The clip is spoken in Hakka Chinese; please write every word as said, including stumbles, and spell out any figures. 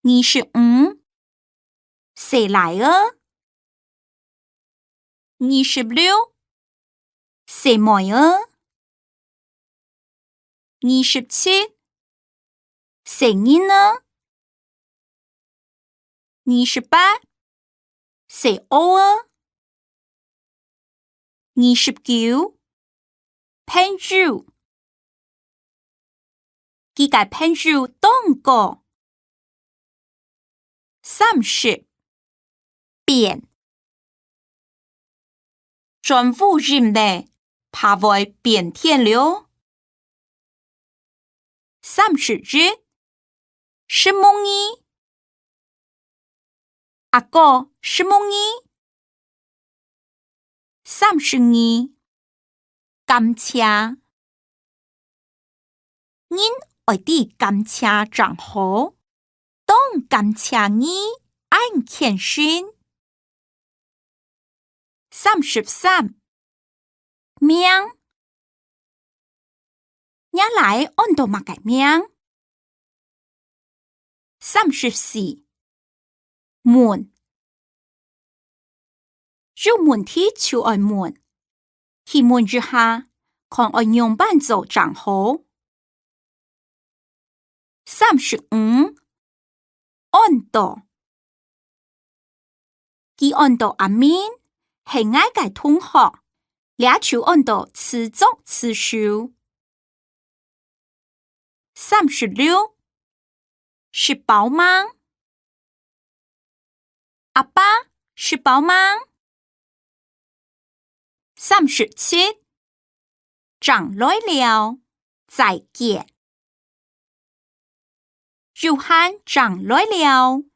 二十五，細倈仔。二十六，細妹仔。二十七，細人仔。二十八，細仔仔。二十九，朋友。佢个朋友當多。三十，變。轉烏陰咧，怕會變天了。三十一，承蒙你。阿哥，承蒙你。三十二，感謝。人愛知感謝正好，當感謝你恁虔誠。三十三，名。若倈安到麼个名？三十四，問。有問題就愛問，去問一下，看愛仰般做正好。三十五，安到。佢安到阿明，係𠊎个同學，這就安到自作自受。三十六，食飽吂？阿爸，食飽吂？三十七，正來尞，再見。有閒正來尞，